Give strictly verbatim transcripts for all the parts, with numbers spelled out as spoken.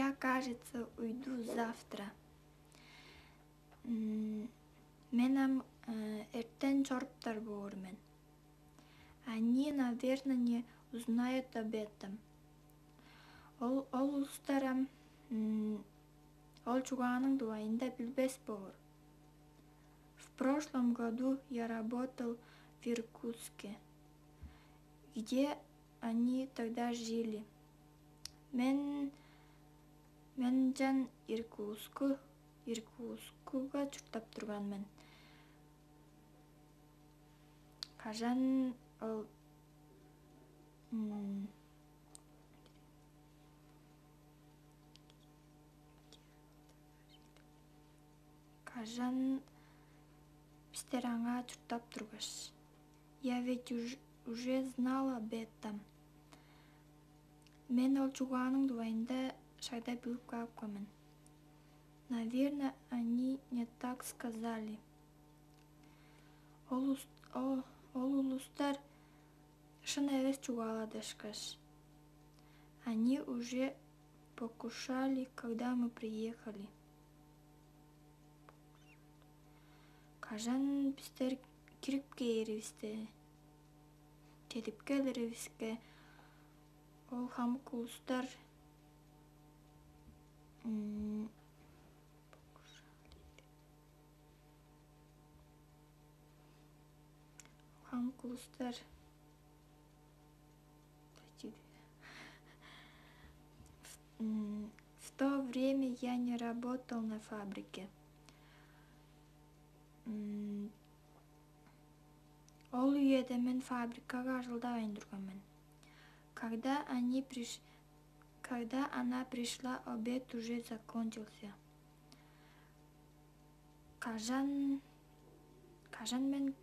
Я, кажется, уйду завтра. М, Мен ам э, эртен чоруптар боор мен. Они, наверное, не узнают об этом. Ол, ол улустар ам м, ол чугааның дугайында билбес боор. В прошлом году я работал в Иркутске, где они тогда жили. Мен мен ынчан Иркутску Иркутскуга чурттап турган мен. Кажан ол м, Кажан бистер аңаа чурттап тургаш, я ведь уж- уже знал об этом. Мен ол чугааның дугайында шагда билип каапкан мен. Наверное, они не так сказали. Ол, ус- о- ол улустар шын эвес чугааладышкаш, они уже покушали, когда мы приехали. Кажан бистер кирип кээривисте, чедип келиривиске, ол хамык улустар м, хамык улустар М, В то время я не работал на фабрике. М, Ол үеде мен фабрикага ажылдавайн турган мен. Когда они приш... Когда она пришла, обед уже закончился. Кажан Кажан мен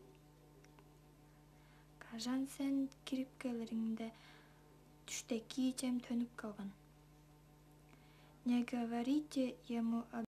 Кажан сен кирип келириңде, дүштеки чем төнүп калган. Не говорите ему об